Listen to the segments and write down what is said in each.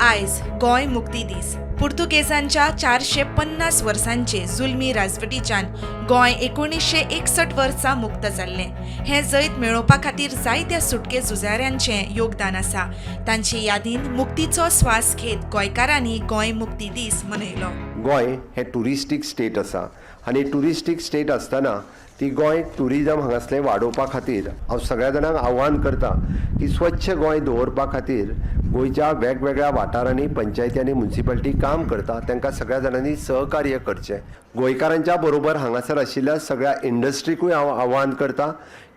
आयज गोंय मुक्ती दीस. पुर्तुगेजांच्या 450 वर्सांचे जुलमी राजवटीच्यान गोंय 1961 वर्सा मुक्त जाल्लें. हें जैत मेळोवपा खातीर जायत्या सुटके झुजाऱ्यांचें योगदान आसा. तांचे यादीन मुक्तीचो स्वास घेत गोंयकारांनी गोंय मुक्ती दीस मनयलो. गोंय हें ट्युरिस्टीक स्टेट आसा आनी ट्युरिस्टीक स्टेट आसतना ती गोंय ट्युरिजम हांगासलें वाडोवपा खातीर हांव सगळ्या जाणांक आव्हान करता की स्वच्छ गोंय दवरपा खातीर गोंयच्या वेगवेगळ्या वाठारांनी पंचायती आनी मुन्सिपालिटी काम करता, तांकां सगळ्या जाणांनी सहकार्य करचें. गोंयकारांच्या बरोबर हांगासर आशिल्ल्या सगळ्या इंडस्ट्रीकूय हांव आव्हान करता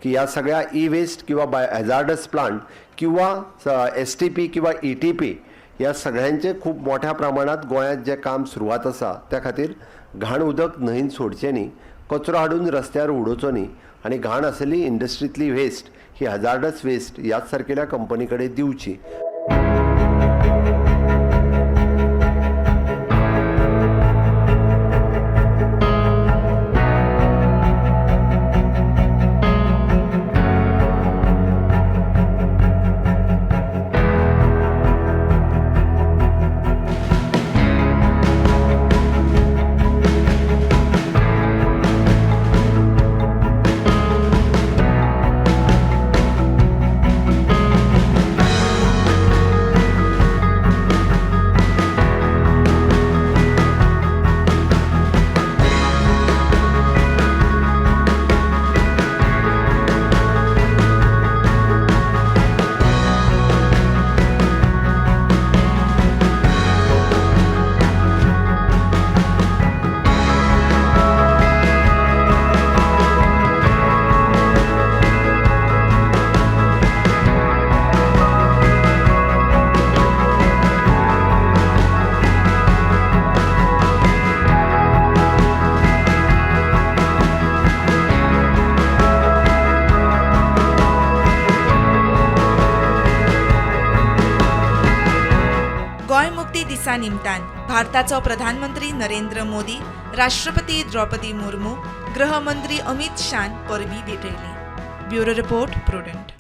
की ह्या सगळ्या ई वेस्ट किंवा बाय हॅजार्डस प्लांट किंवा एसटीपी किंवा ईटीपी ह्या सगळ्यांचें खूब मोठ्या प्रमाणांत गोंयांत जें काम सुरवात आसा त्या खातीर घाण उदक न्हंयेन सोडचें न्ही, कचरो हाडून रस्त्यार उडोवचो न्ही आनी घाण आसलेली इंडस्ट्रींतली वेस्ट ही हजार्डस वेस्ट ह्याच सारकेल्या कंपनी कडेन दिवची. गोंय मुक्ती दिसा निमतान भारताचो प्रधानमंत्री नरेंद्र मोदी, राष्ट्रपती द्रौपदी मुर्मू, गृहमंत्री अमित शान परबीं भेटयली. Bureau report, Prudent.